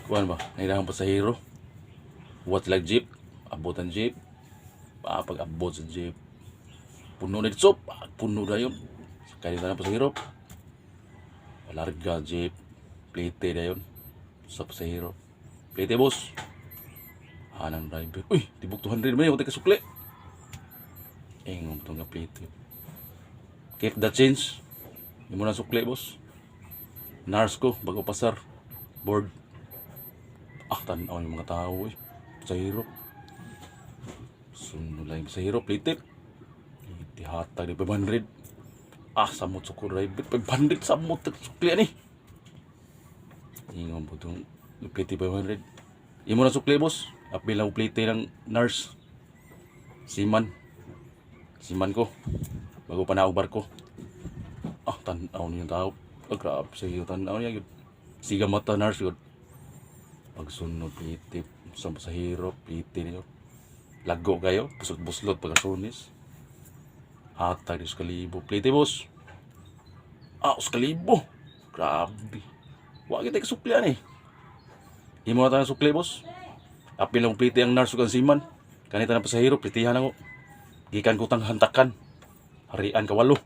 Kuan ba? Nailangan pasahero. What like jeep? Abotan jeep. Pa pag abot sa jeep. Puno na dito. Puno na yun. Kaya na pasahero. Larga jeep. Plite na yun. Sa pasahero. Plite, boss. Anang driver. Uy, tibok 200 man yun. Huwag kasukli. Ingon itong nga plite. Keep the change. Hindi mo na sukli, boss. Nurse ko, bago pasar. Board. Ah, tanaw yung mga tao eh. Pasahero. Sunod lang yung pasahero, plite. Plite hatag ni 500. Ah, samot sa ko driver. 500 samot sa sukli ani. Ingon po itong plite 500. Imo na sukli, boss. Apil lang plite ng nurse. Seaman. Seaman ko. Bago pa na barko. Ah, tanaw niyo yung tao. Ah, grabe sa iyo. Tanaw niya yun. Siga mata nurse yun. Pagsunod, plite. Sa pasahero, plite niyo. Lago kayo. Buslot-buslot pagkasunis. Hatag sa kalibo. Plite, boss. Ah, us kalibo. Grabe. Wa kita kasuklian eh. Imo na tayo sukli, boss. Apil lang plite ang nurse ug ang seaman. Kanita na pasahero, plitihan ako. Gikan ko tang hantakan. Harian kawalo.